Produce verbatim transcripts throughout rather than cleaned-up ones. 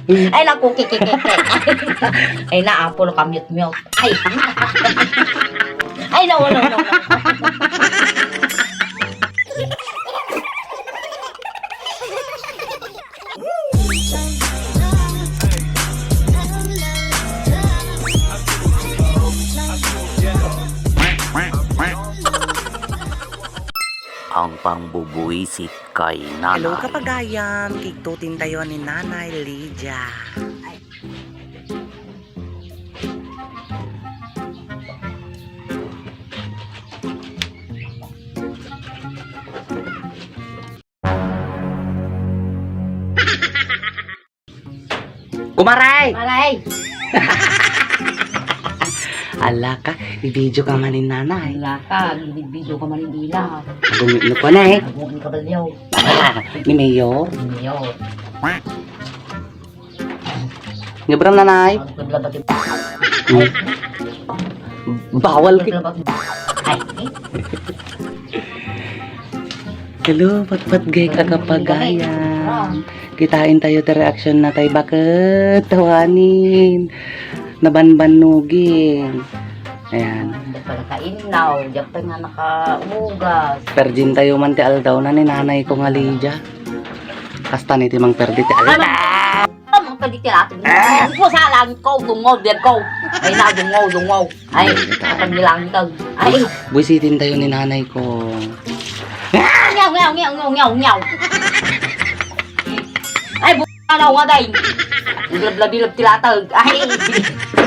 Ay, naku, kikikiki. Ay, naapo, no, kamyot-myot. Ay. Ay, no, no, no, no. Ang pangbubuisit kay nanay. Hello, kapagayam. Kigtutin tayo ni Nanay Lydia. Kumaray! Maray! Ala ka, i-video ka man ni nanay. Ala ka, i-video ka man ni ila. Agong ni ko na eh. Agong ni kabalyaw. Ni Mayor. Ni Mayor. Ngebram, nanay. Ang kibla ba kita? Hmm. Bawal ki- Kibla ba kita? Ay. Hello, patpatgek a kapagayam. Kitain tayo ti reaction na tay baket. Tawanin. Nabanbannogin. Ayan. Hindi pala kainnaw. Diyan pa nga nakaugas. Perjin tayo man ti aldaw na ni nanay ko nga Lydia. Kasta ni ti mangperdi ti aldaw. Ang kaditilatag mo. Ah! Ang pusalan ko, dungaw, dungaw. Ay, na, dungaw, dungaw. Ay, kapag nilangkag. Ay. Buisitin tayo ni nanay ko. Nyaw, nyaw, nyaw, nyaw, nyaw, nyaw. Ay, bu-, ano nga, day? Bilab-bilab ti latag. Ay,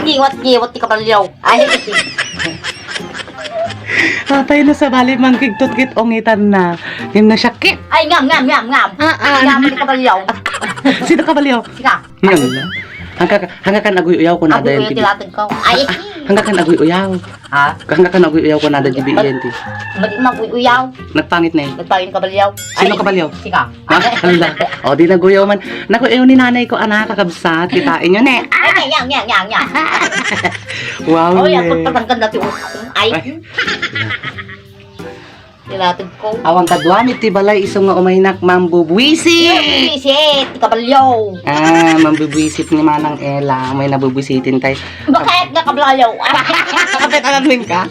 ngiwat, ngiwat ti kabalyaw. Ay. Atay na sabali, mangkigtot ket ungitan na. Ngem na siya, kit. Ay, ngam, ngam, ngam, ngam. Ah, ah. Ngam, ti kabalyaw. Sino kabalyaw? Sika. Ngem na. Hangka, hangka kan aguy-uyaw ko na dayon. Aguy-uyaw ti latag ko. Ay. Hangka kan aguy-uyaw. Ha? Hangka kan aguy-uyaw ko na dayon, G B E N T. Madi maguy-uyaw. Nagpangit na eh. Nagpangit kabalyaw. Sino kabalyaw? Sika. Ah, ala. O, di naguyaw man. Naku, eh, ni nanay ko, anak, kakabsat. Kitain nyo, ne. Ay, ay, yaw, yaw, yaw, yaw. Wow, oh, yaw, ne. Pagpatanggal na ti ulo. Ay. Ay. Ilatag ko. Awan kaduami ti balay, isu nga umaynak, mambubuisit. Mambubuisit, kabalyaw. Ah, mambubuisit ni Manang Ella. May nabubuisitin tayo. Bakit nga kabalyaw? Kapit alam ka?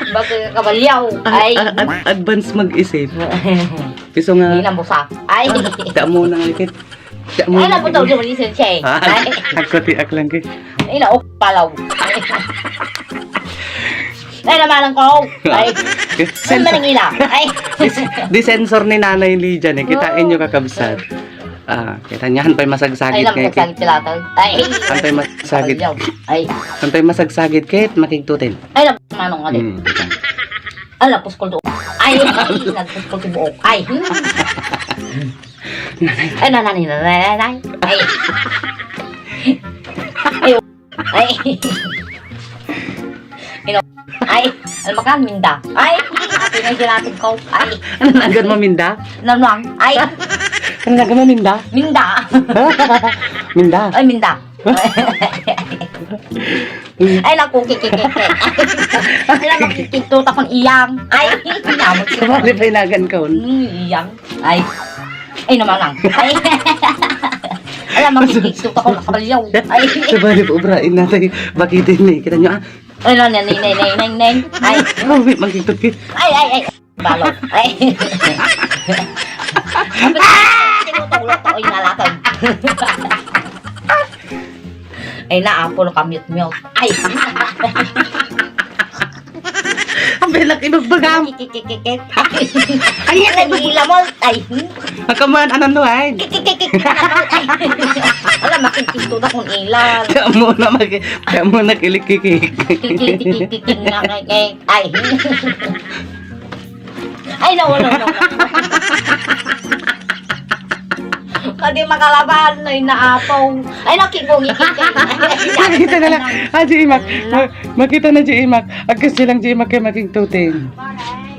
Bakit kabalyaw? Ay, ay. Ad-, ad-, advance mag-isip. Piso nga. Hindi na busa. Ay. Damo na nga ikit. Damo na. Ay, nabutaw di mo ni Sensei. Ah, ay. Agko ti aklang ki. Ay, naok palaw. Ay, namanang ko. Ay. Ay, manangila. Ay. Dis-, di sensor ni Nanay Lydia, eh. Kitain nyo, kakabsat. Ah, kita niya, han pay masagsagid. Ay, kay, masagsagid sila, tol. Ay. Han pay masagsagid. Ay. Han pay masagsagid, ket makigtutin. Ay, nag-, manong nga din. Hmm, kita. Ay, nagpuskol to. Ay, nagpuskol to buok. Ay. Ay, nanay, nanay, nanay. Ay. Ay. Ay. Ino-, ay, almakan, minda. Ay, ate na yung ginatid ko. Ay. Ano na agad mo, minda? Nanwang. Ay. Ano na agad mo, minda? Minda. Minda. Ay, minda. Ay, naku, kikikiki. Ay, naku, kikikito, takon iyang. Ay, namot ko. Sabali pa inagan ka, oh. Hmm, iyang. Ay. Ay, namanang. Ay. Alam, makikikso ka kung nakabalyaw. Ay. Sabali pa, obrain natin. Bakitin na, kita nyo, ah. Ay, na, na, na, na, na, na. Ay. Grabe, magkikot-kit. Ay, ay, ay. Balo. Ay. Tinutulak ko, ay, nalatag. Ay, naapo, nakamute-mute. Ay. Ang belak ibagbagam. Kikikikikik. Ay, ay, ay, ilamol. Ay. Ang kamuan, anong nuhay? Kikikikik. Ay. Alam, makikito na kung ilan. Kaya mo na mag-, kaya mo na kilikikik. Kikikikikik nga, kay, kay. Ay. Ay, no, no, no, no. Kadi makalaban, ay, naapaw. Ay, nakikong ikikik. Makita na lang. Ah, G Mac. Ma-, makita na, G Mac. Agkas silang G Mac kay makigtuting.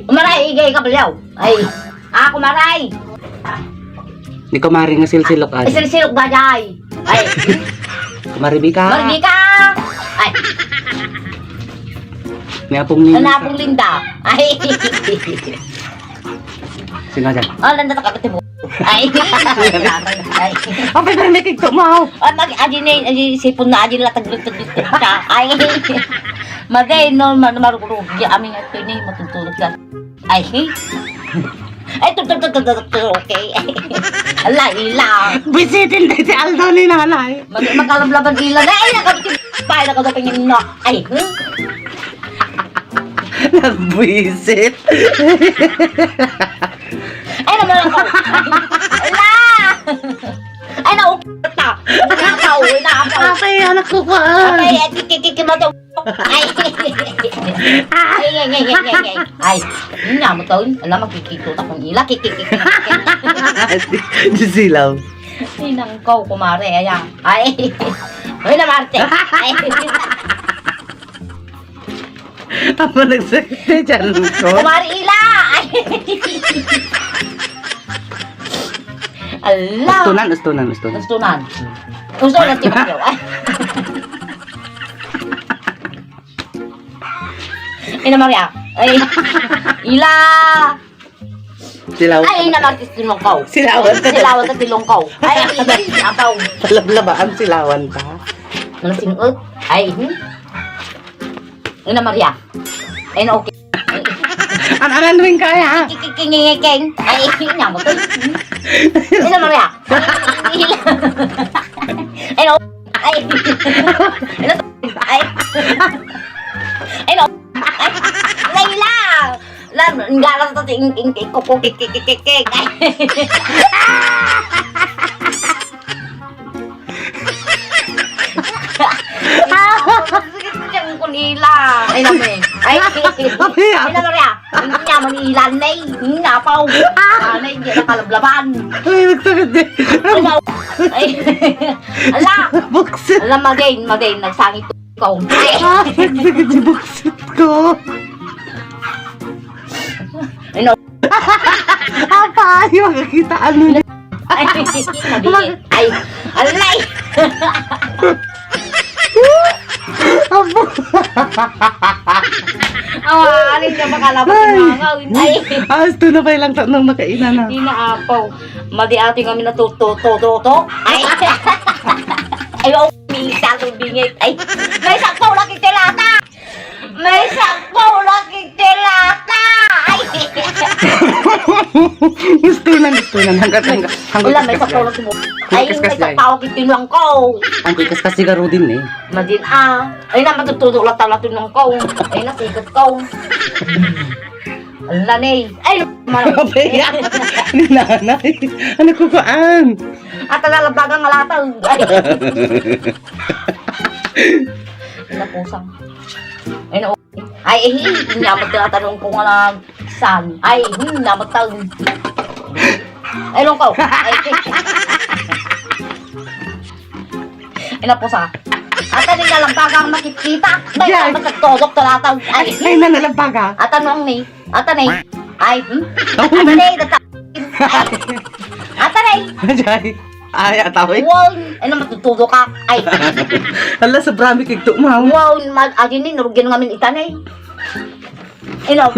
Umaray, igay ka, baliw. Ay, ako, maray. Ni kumari nga silsilok, adi. Silsilok, bajay. Ay. Maribika. Maribika. Ay. Ni Apong Linda. Ni Apong Linda. Ay. Sino dyan? Ah, landa ta kakatibo. Ay, ay. Apay, pero may kigto mo. Ah, mag-, adi na yun, adi, sipon na, adi, latag-latag-latag ka. Ay, magay, no, ma-, marurog, di amin nga ito, ni, matutulog ka. Ay, ay, tu-, tu-, tu-, tu-, tu-, tu-, okay. Ala, ila. Bisitin tayo si Aldo ni nanay. Mag-, magkalablaban ila na, ay, nakabit yung bahay, nakadapin yung na. Ay, hmm? Nagbuisit. Ay, naman ako. Ala! Ay, naukta. Inapaw, inapaw. Atay, anak ko ka. Atay, ay, kikikikimataw. Ay. Ay, ay, ay, ay, ay, ay. Ay, yun nga mo to. Alam, makikito ta kung ila. Kikikikikik. Di silaw. Inang ko, kumare, ayan. Ay. Uy, namarte. Ay. Apa nagsakit dyan ko? Kumari ila! Ay! Ala! Ustunan, ustunan, ustunan. Ustunan. Ustunan, tibak daw. Ay! Ina Maria. Ay! Ila! Silaw. Ay, naman, ti tilongkaw. Silawan ta. Silawan ta tilongkaw. Ay, apaw. Palablabaan, silawan ta. Mga singot. Ay, hmm. Ina Maria. Ay, na okay. An-anan rin kaya, ha? Kikikikingikeng. Ay, ina mo to. Ina Maria. Ay, na. Ay. Ina. Ay. Ay, na. Ay. Layla. Lan, ngala to ting, ting, ting, kukuk, kik, kik, kik, kik, kik. Ay, kun ila. Ay, name. Ay, Maria. Ay, na, Maria. Hindi niya manilan, nay. Hindi niya pa. Ah, nay, hindi nakalablaban. Ay, nagsakit din. Ay, na. Ay. Ala. Buksit. Ala, magain, magain. Nagsangit. Ikaw. Ay! Ah, nagsakit yung buksit ko. Ano? Apa, ayaw makakita, ano na? Ay, nabigay. Ay, alay! Apo. Awa, alin ka makalaban ng mga awit? Ay! Ay! Ah, gusto na pa ilang taon nang nakainan na. Inaapaw. Madi ate nga minatuto, to, to, to. Ay! Ay, oh, minsan, bingit. Ay! May sakpaw lagi tilata! May sakpaw lagi tilata! Ay! Gusto na, gusto na. Hanggat, hanggat, hanggat. Wala, may sakpaw lagi mo. Ay, may sakpaw lagi tinulang ko. Ang kuikas kasi garo din eh. Madin, ah. Ay, na, matutudo lang tala tinulang ko. Ay, nasikat ko. Ala, ne. Ay, mara. Abay, ah. Ni nanay. Ano ko kuan? At nalabagan nga lataw. Ay. Napusang. Ay, na, ay, eh, hindi niya magtinatanong ko nga lang saan. Ay, hmm, namatang. Ay, lungkaw. Ay, eh. Inapusa. Ata ni nalampaga ang makikita. May Diyan. Dapat nagtodok talataw. Ay, Ay, na nalampaga. Ata no ang ni. Ata ni. Ay, hmm? Ang Ata ni, data. Ata ni. Diyan. Ay, ataw eh. Wow. Ay, na matutulog ka. Ay. Ala, sobra mi kigto, ma'am. Wow, mag-, agi ni, nurugyan ngamin ita ni. Ino?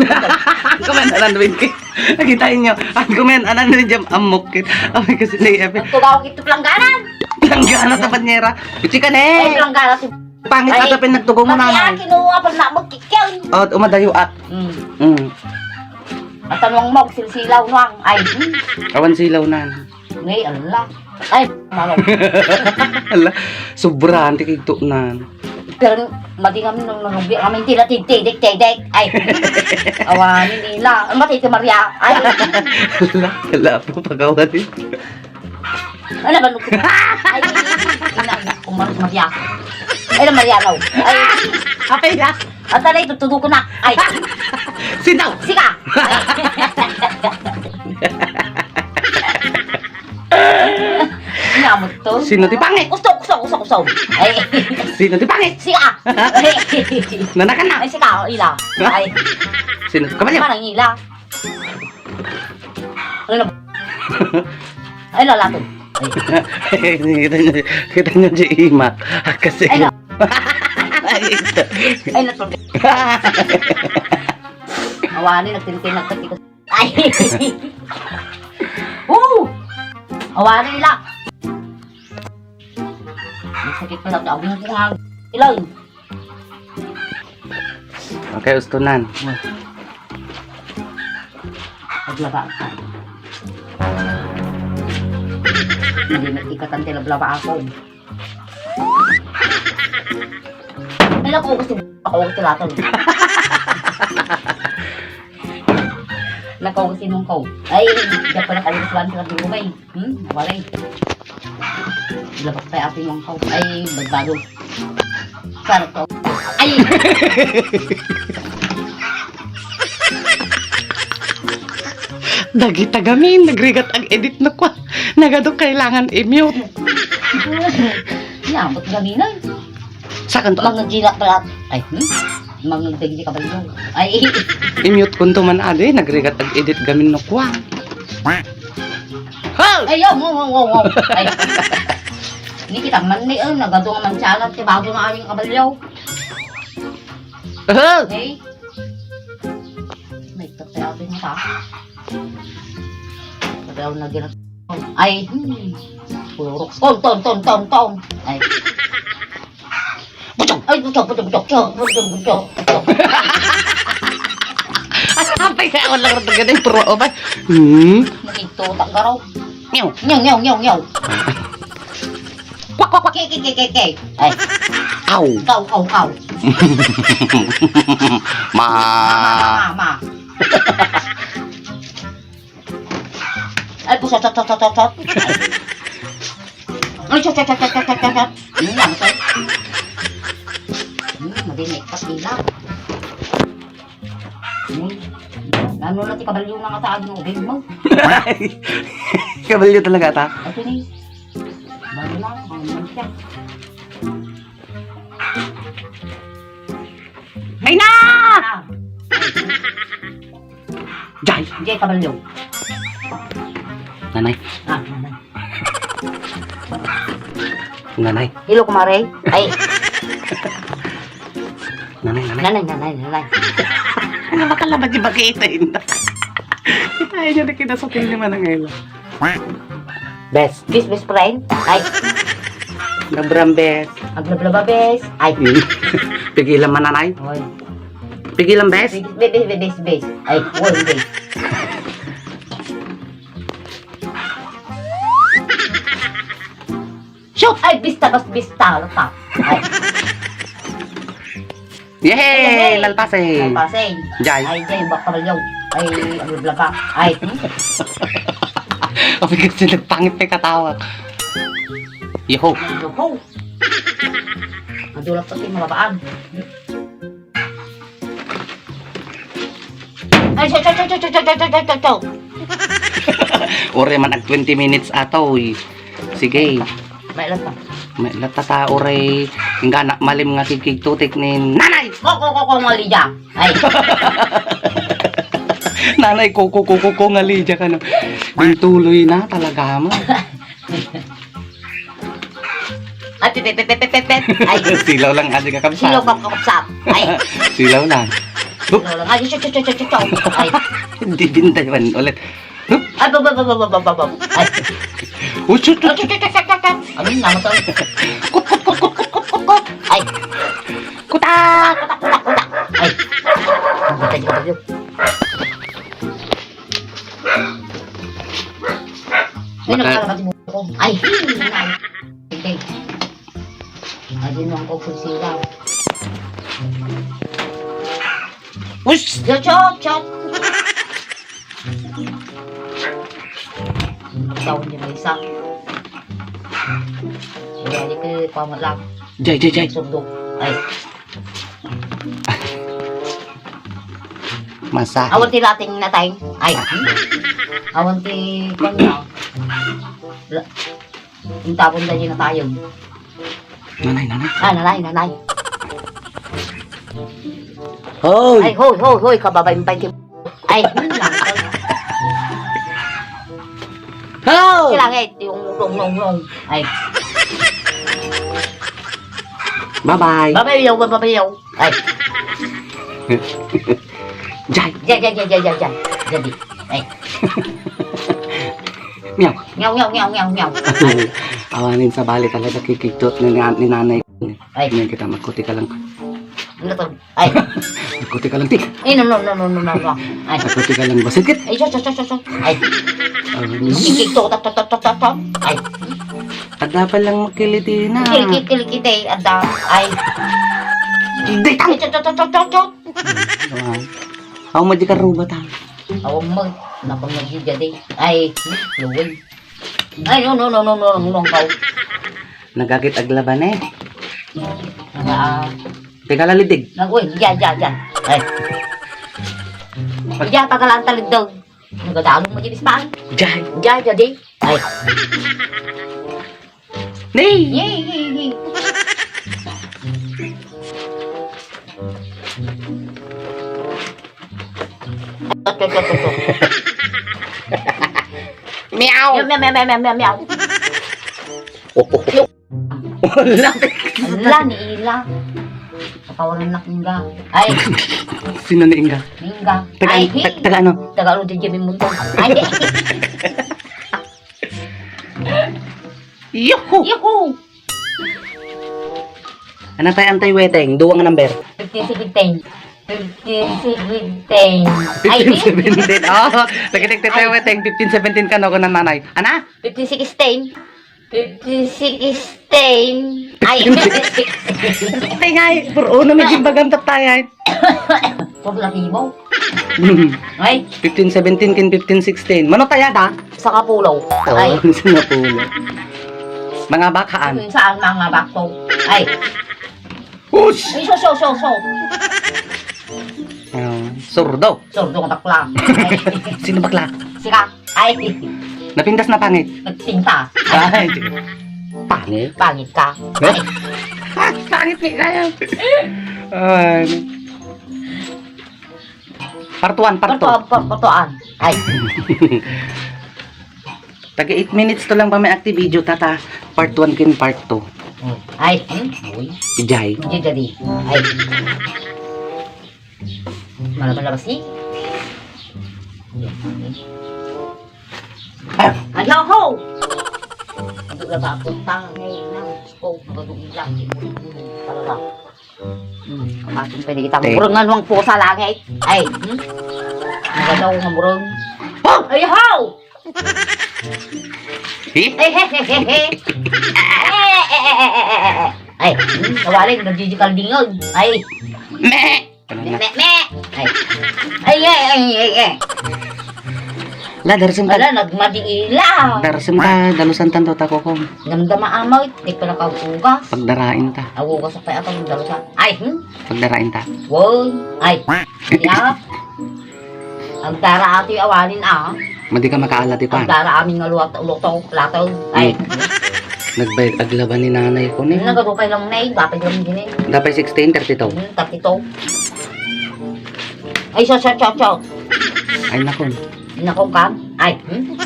Kumain anan, Winky. Nakita inyo. Ang kumain anan, Winky, amok kit. Amay kasi na iya. Ang tugaw kito, pelangganan. Pelanggana ta banyera. Bichi ka, ne. Ay, pelanggana si Pangit Ay, ata pin nagtugaw mo, mati nanay. Akin, o, apal na magkikyaw. O, umadayo, ah. Mm. Mm. At anong mog, silsilaw, nuang. Ay, hmm. Awan silaw na. Ngay, ala. Ay, mano. Ala, sobrang tikigto na. Pero madi kami nung nanugbi, kami tila tigtidik, tidik. Ay, awanin nila. Ang matay si Maria. Ay, Ala, ala po, pagawanin. Ano ba, nung-, ay, ina, ina, kung Mar-, Maria. Ay, na Maria raw. Ay, Apay na. At alay, tutudo ko na. Ay, Sitaw! Sika! Ay. Inamot to. Sino ti pangit? Uso, uso, uso, uso. Ay. Sino ti pangit? Sika! Nanakan na. Ay, sika, o, ila. Ay. Sino? Kabalyo. Manang ila. Ano na? Ay, lalato. Ay. Kita nyo, kita nyo si Ima. Kasi Ay, na. Ay, ito. Ay, natulog. Awani, nagtintin, nagkatiko. Ay. Oo! Awari la. Ang sakit pala, abing ko nga. Ilay. Okay, ustunan. Naglaba ka. Hindi na ikatan ti lablaba ako. Ay, naku, gusto ako, gusto natin. Nakaw kasi nung kaw. Ay, diyan pala kayo sa lang sa kabiro, bay. Hmm? Waray. Labak tayo ating yung kaw. Ay, bagbado. Sarap to. Ay! Dagita gamin, nagrigat ag-edit no kwa. Nagado kailangan i-mute. Yamot gamin ay. Sakan to. Mga gila pala. Ay, hmm? Mga dagiti kabalyo. Ay, i-mute kunto man adi, nagrigat ag-edit gamin no kwa. Ho! Ay, yo, wow, wow, wow, wow. Ay. Ni kita man ni, eh, nagado nga man siya, ti bago na aming kabalyo. Ho! Okay. May tatay ato yung mata. Padaw na gina-, ay, hmm. Purok. Ton, ton, ton, ton, ton. Ay. Butong! Ay, butong, butong, butong, butong, butong, butong, butong. Ay, apay ka, wala ka rin ganun, puro, oh, ba? Hmm? Nagigtutak ka raw. Nyaw. Nyaw, nyaw, nyaw, nyaw. Kwak, kwak, kwak. Ke, ke, ke, ke, ke. Ay. Aw. Kaw, kaw, kaw. Ma. Ma, ma, ma, ma. Ay, puso, tot, tot, tot, tot, tot. Ay, tot, tot, tot, tot, tot. Yun lang, sir. Hmm, madinig ka sila. Hmm. Ano na ti kabalyo na nga taag ng ubing mo? Kabalyo talaga ta? Ito ni. Balo na, ano man siya? Ay na! Ah. Jay! Jay, kabalyo. Nanay. Ah, nanay. Nanay. Hello, kumare. Ay. Nanay, nanay. Nanay, nanay, nanay. Ano ba ka laban di ba kita inda? Kita niya na kinasapil ni Manang Ella. Bes. Bes, best friend. Ay. Nabram, bes. Aglablaba, bes. Ay. Pigilan man, nanay. Oy. Pigilan, bes. Bes, bes, bes, bes. Ay, oy, bes. Shoot! Ay, bista, bas, bista, lata. Ay. Yehey! Yehey! Lalpasing! Lalpasing. Jay. Ay, Jay, bak kabalyo. Ay, aglablaba. Ay. Apay kasi nagpangit may katawa. Yoho. Yoho. Madulak pati mababaan. Ay, siya, siya, siya. Uri man ag twenty minutes ato, uy. Sige. May lata. May lata ta, uray. Ingganak malim nga kikigtutik ni nanay. Ko, ko, ko, ko, nga Lydia. Ay. Nanay, ko, ko, ko, ko, ko, nga Lydia ka, no? Bintuloy na talaga mo. Ay, pipipipipipip. Ay. Silaw lang, adi ka, kabsat. Silaw ka, kabsat. Ay. Silaw lang. Silaw lang. Ay, siya, siya, siya, siya, siya. Ay. Hindi din tayo ulit. Ay, baba, baba, baba, baba. Ay. Utsut, utsut. Ay, siya, siya, siya, siya, siya. Ano yun? Ano to? Kut, kut, kut. Ay. Kutak. Kutak, kutak, kutak. Ay. Ang ganda niya, yun. Ay, baka nakakalabat yung buko. Ay, hinay. Okay. Ay, di naman ko kung sila. Ush! Chot, chot, chot! Ang tawag niya may isa. Kaya di ko, pama lang. Jay, jay, jay. Sundo. Ay. Masa. Awan ti lating natay. Ay. Awan ti kanya. La-, ang tapon na yun na tayo. Nanay, nanay. Ah, nanay, nanay. Hoy! Ay, hoy, hoy, hoy, kababay mo pa yung Ay, hmm, lang. Ho! Kailangan ito yung nong, nong, nong. Ay. Bye-bye. Bye-bye, yo, bye-bye, yo. Ay. Jay. Jay, jay, jay, jay, jay, jay. Jadi. Ay. Meow. Meow, meow, meow, meow, meow. Awanen sabali talaga kikiktot ni, ni nanay. Ay. Ngayon kita, magkuti ka lang. Ano to? Ay. Magkuti ka lang, ti. Ay, no, no, no, no, no, no, no. Ay. Magkuti ka lang, basket. Ay, sus, sus, sus, sus, sus. Ay. Ah, kikiktot, tot, tot, tot, tot, tot. Ay. Adda pa lang makiliti na. Kikikilkite, adda. Ay. Ditang! Ay, tot, tot, tot, tot, tot. Awan. Awan mo di ka rubat, ha? Awan mo. Napang nagdidya di. Ay, luway. Ay, no, no, no, no, no, no, no, no. Nagagit aglaban, eh. Naka, ah, Teka, lalidig. Nag-, uy, dyan, dyan, dyan. Ay. Dyan, pagalaan talidog. Nagadaag mo, Jibis, pa? Dyan. Dyan, dyan, di. Ay. Nay! Yay, yay, yay. Meow. Meow, meow, meow, meow, meow, meow. Oh, oh, oh. Lapit. Ala, ni Ila. Kapawalan na Inga. Ay. Sino ni Inga? Inga. Taga, ay, ta-, taga ano? Taga ano, di Jimmy Mundo. Ay. Yuhu! Yuhu! Ano tayo, Antay Weteng? Duwa nga number. Fifteen seventeen. Fifteen seventeen. Ay, fifteen seventeen. Oh, nakitiktik tayo, Weteng. Fifteen seventeen ka, no? Kung nanay. Ana? Fifteen sixteen. Fifteen sixteen. Ay, fifteen sixteen. Tingay, puro una may gimbagan tayo, ay. Puro laki mo. Ay. Fifteen seventeen kin fifteen sixteen. Mano taya da? Sa Kapulo. Oh, ay. Sa Kapulo. Mga bakaan. Saan mga bako? Ay. Hush! Ay, so, so, so, so. Ah, sordo. Sordo nga bakla. Ay. Sino bakla? Sika. Ay. Napintas na pangit? Nagpintas. Ay, sige. Pangit? Pangit ka. Ay. Pangit ni kaya. Ay. Part one, part two. Part one, part, part one. Ay. Taga eight minutes to lang pa may active video, tata. Part one kin part two. Hmm. Ay. Hmm? Uy. Ijay. Ijay jadi. Ay. Malaman labas ni. Ay. Ay, ho, ho! Ang wala ba akong tangay na? Oh, magadong ilang. Palala. Hmm, ang ating pwede kitang Te. Burangan wang pusa langit. Ay, hmm? Magadaw nga burang. Oh! Ay, ho! Hi? Ay, he, he, he, he. Ay, eh, eh, eh, eh, eh, eh, eh. Ay, hmm, nawalay, nagdidikal dingag. Ay. Meh! Me, me, me. Ay. Ay, ay, ay, ay, ay. La, darsem ka. Ala, nagmadiila. Darsem ka, dalusan tanto ta, Kokong. Damdama amay, di pa nakaugas. Pagdarain ta. Agugas pa ako ng dalusan. Ay, hmm? Pagdarain ta. Wow. Ay. Ya. Agdara atoy awanin, ah. Madi ka makaala ti pan. Agdara amin nga luto, luto, plato. Ay. Hmm. Nagbayag aglaban ni nanay ko ni. Nagadupay lang na eh. Dapat lang din eh. Dapat sixteen, thirty-two. Hmm, thirty-two. Ay, so, so, so, so. Ay, nakon. Nakon ka? Ay, hmm?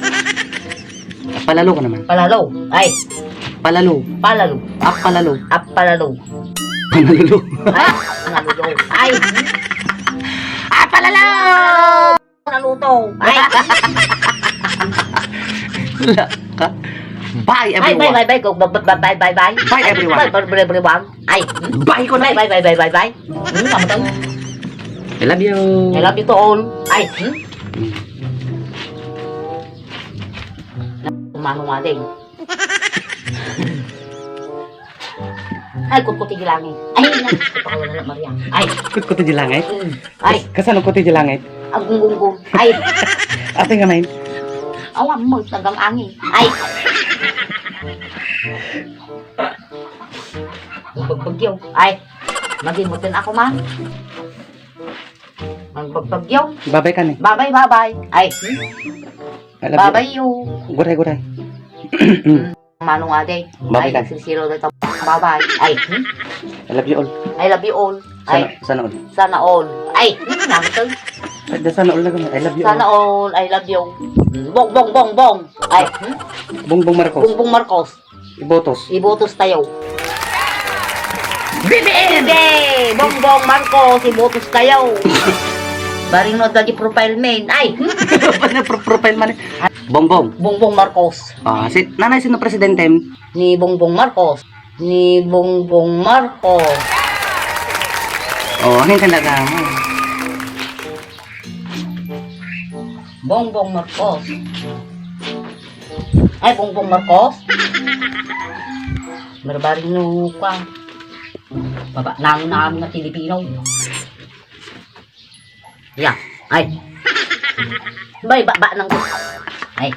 Palalo ka naman. Palalo. Ay. Palalo. Palalo. Apalalo. Apalalo. Panalalo. Ay, panalalo. Ay. Apalalo! Naluto. Ay. Wala ka. Bye, everyone. Bye, bye, bye, bye. Go, bye, bye, bye, bye, bye. Bye, everyone. Bye, bye, bye, everyone. Ay. Bye ko na. Bye, bye, bye, bye, bye, bye. Hmm, kamu tahu? I love you. I love you to all. Ay. Hmm? Hmm. Umano nga din. Ay, kutkuti di langit. Ay, na, Diyos ko, pakawala na, Maria. Ay. Kutkuti di langit? Mm. Ay. Kas-, kasano kuti di langit? Agunggunggung. Ay. Ate nga, main. Awan mo, tagang angin. Ay. Bagbagyo. Ay. Maging mutin ako man. Ang bagbagyo. Babay ka ni. Babay, babay. Ay. Hmm? I love you. Babay you. Guray, guray. Manong ate. Babay ka. Ay, nagsisiro na ito. Babay. Ay. Hmm? I love you all. I love you all. Ay. Sana, sana all. Sana all. Ay. Hmm, namatay. Ay, da sana all na kami. I love you all. Sana all. I love you. Hmm. Bong, bong, bong, bong. Ay. Hmm? Bongbong Marcos. Bongbong Marcos. Ibotos. Ibotos tayo. B B M! Hindi! Bongbong Marcos, ibotos tayo. Barino dagiti profile man. Ay! Ano pro-, profile man? Bongbong. Bongbong Marcos. Ah, si, nanay, sino presidente? Ni Bongbong Marcos. Ni Bongbong Marcos. Oh, ano yung talaga mo? Bongbong Marcos. Ay, Bongbong Marcos. Barbarino ka. Baba, nang namin nga Pilipino. Ya. Ay. Bay, ba, ba, nang. Ay.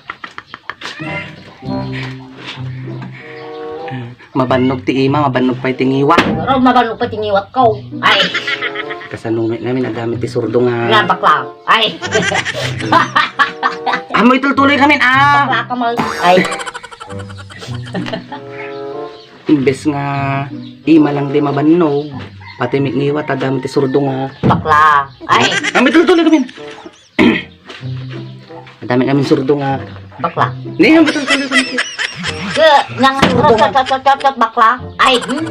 Mabannog ti ima, mabannog pay ti ngiwat. Pero mabannog pay ti ngiwat ko. Ay. Kasano met ngamin, adda met ti surdo nga. Nga bakla. Ay. Amo, itultuloy kami, ah. Bakla ka, Mal. Ay. Imbes nga ima lang ti mabannog, pati met ngiwat, adda met ti surdo nga. Bakla. Ay. Amo, itultuloy kami. Adda met ngamin surdo nga. Bakla. Ni, amo, itultuloy kami. Ke, nang, surdo nga. Bakla. Ay. Hmm?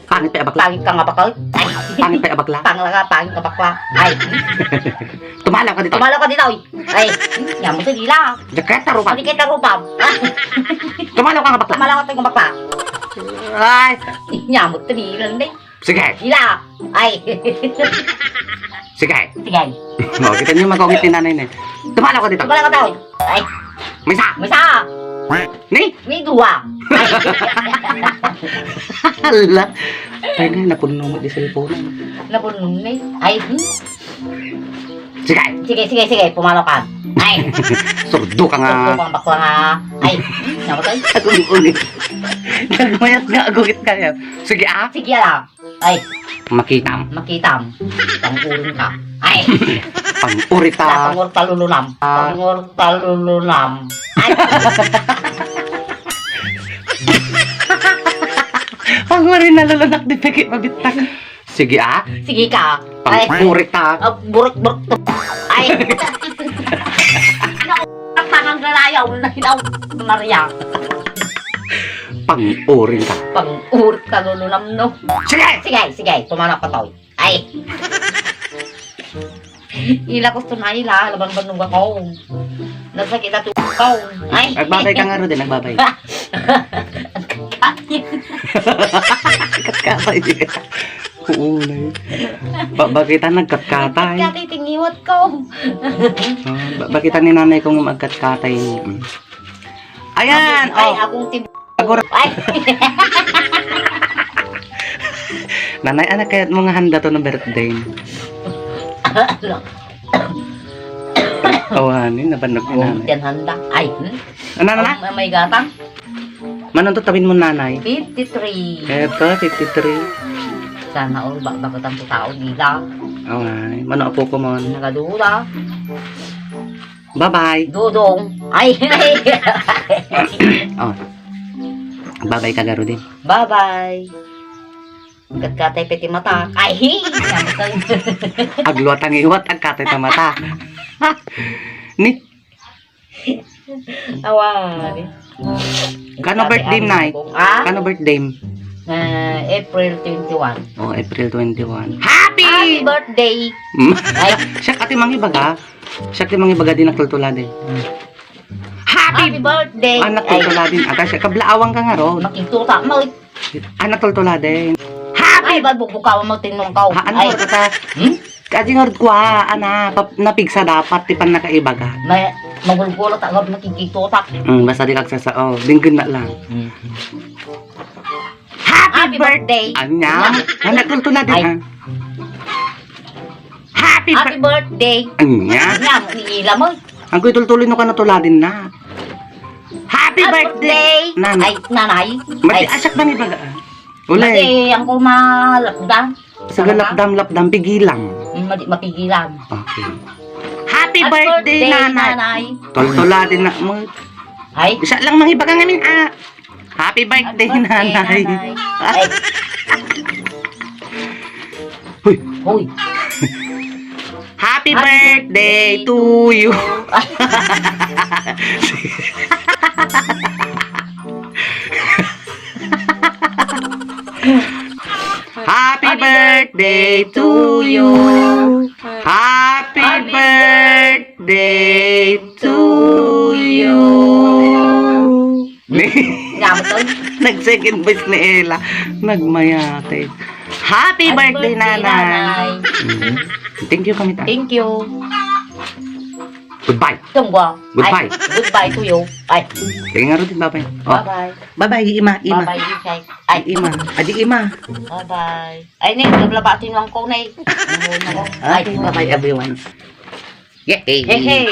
Pangit pay a bakla. Pangit ka nga bakla. Ay. Pangit pay a bakla. Pangla ka, pangit ka bakla. Ay. Tumalaw ka dito. Tumalaw ka dito, oy. Ay. Nya mo sa dila. Jacket a rupam. Jacket a rupam. Tumalaw ka nga bakla. Tumalaw ka nga bakla. Ay. Nya mo sa dila, hindi. Sige. Dila. Ay. Sige. Sige. Oh, kita niyo, mag-ungit ni nanay na eh. Tumalaw ka dito. Tumalaw ka dito. Ay. Maysa. Maysa. Ni? Ni dua. Hala. Ay, nga, napunno mo di cellphone. Napunno ni. Ay, hmm. Sige. Sige, sige, sige. Pumalaw ka. Ay. Surdo ka nga. Surdo ka nga bakla nga. Ay, namatay. Ako yung uli. Nagmayat nga agugit kaya. Sige, ah. Sige, ah. Ay. Makitam. Makitam. Panguring ka. Ay. Panguri ta. Panguri ta lulunam. Ah. Panguri ta lulunam. Ay. Panguri na lulunak di peki mabittak. Sige, ah. Sige ka. Ay. Panguri ta. Ah, burik, burik to. Ay. Naku, tangang lalayaw. Naku, Maria. Panguri ka. Panguri ka, lulunam, no? Sige! Sige, sige. Pumanaw ka, Toy. Ay. Ila gusto na ila, labang banunga ko. Nagsakit na tukaw. Ay. Nagbabay ka nga, Rudy, nagbabay. Katkatay. Oo, na yun. Ba, bakit ang nagkatkatay? Katkatay, tingiwat ko. Ah, ba, bakit ang ninanay kong magkatkatay? Mm. Ayan, ay, oh. Akong tim-, agor-, ay. Nanay, ano kaya mo nga handa to ng birthday? Awanin, nabannog ni nanay. Yan handa. Ay, hmm? Ano, ano na? May, may gatang. Manong to tawin mo nanay? Fifty-three. Eto, fifty-three. Sana all ba, bakit ang tao dila? Awanin, mano apo ko mon? Nagadula. Bye-bye. Dodong. Ay, ay. Oh. Bye-bye ka, Garudin. Bye-bye. Katkatay peti mata. Ay, hi. Agluat ang iwat, agkatay ta mata. Ni? Awa. Kano birthday, Nay? Ah? Kano birthday? Ah, April twenty-one. Oh, April twenty-one. Happy! Happy birthday! Mm. Ay. Siya, ati mangibaga. Siya ti mangibaga di nagtultulad eh. Hmm. Happy Happy birthday! Ah, nagtultulad din. Aga siya, kablaawang ka nga ron. Makigtuta mo. Ah, nagtultulad din. Happy Ay, balbukbukawan mo, tinong ka. Ha, ano Ay. Ka? Hmm? Kasi nga ron kwa, ana, pap-, napigsa dapat, ti pan nakaibaga. May, magulgulo ta, nga makigtuta. Hmm, basta di kagsasa, oh, dinggan na lang. Hmm. Happy Happy birth-, birthday. Anya? Anya? Ang nagtultulad din, Ay. Ha? Happy Happy bir-, birthday. Anya? Anya, ila mo. Ang kuy tultuloy no ka natuladin na. Happy Happy birthday, birthday. Nanay. Ay, nanay. Mati-, Ay. Asak na ni baga. Ulay. Mati, ang kumalapdan. Saga lapdam, lapdam, pigilang. Mm, mati-, mapigilan. Okay. Happy Happy birthday, birthday, nanay. Nanay. Tultuladin na mo. Ay. Isa lang mangibaga ngamin, ah. Happy birthday, Happy birthday, Nanay. Nanay. Ay. Hoy. Hoy. Happy Happy birthday birthday to you. Happy Happy birthday to you. Ha- Day to you. Nga mo to? Nag-second voice ni Ella. Nagmayate. Happy birthday, Nanay. Mhm. Thank you kami, tay. Thank you. Goodbye. Tunggo. Goodbye. Ay, goodbye to you. Ay. Sige nga, Rudy, bye-bye. Oh. Bye-bye. Bye-bye, Ima, Ima. Bye-bye, Isay. Ay. Ima. Adi, Ima. Bye-bye. Ay, ni, naglaba atin lang ko, ni. Ay, bye-bye, everyone. Yay! Hey, hey.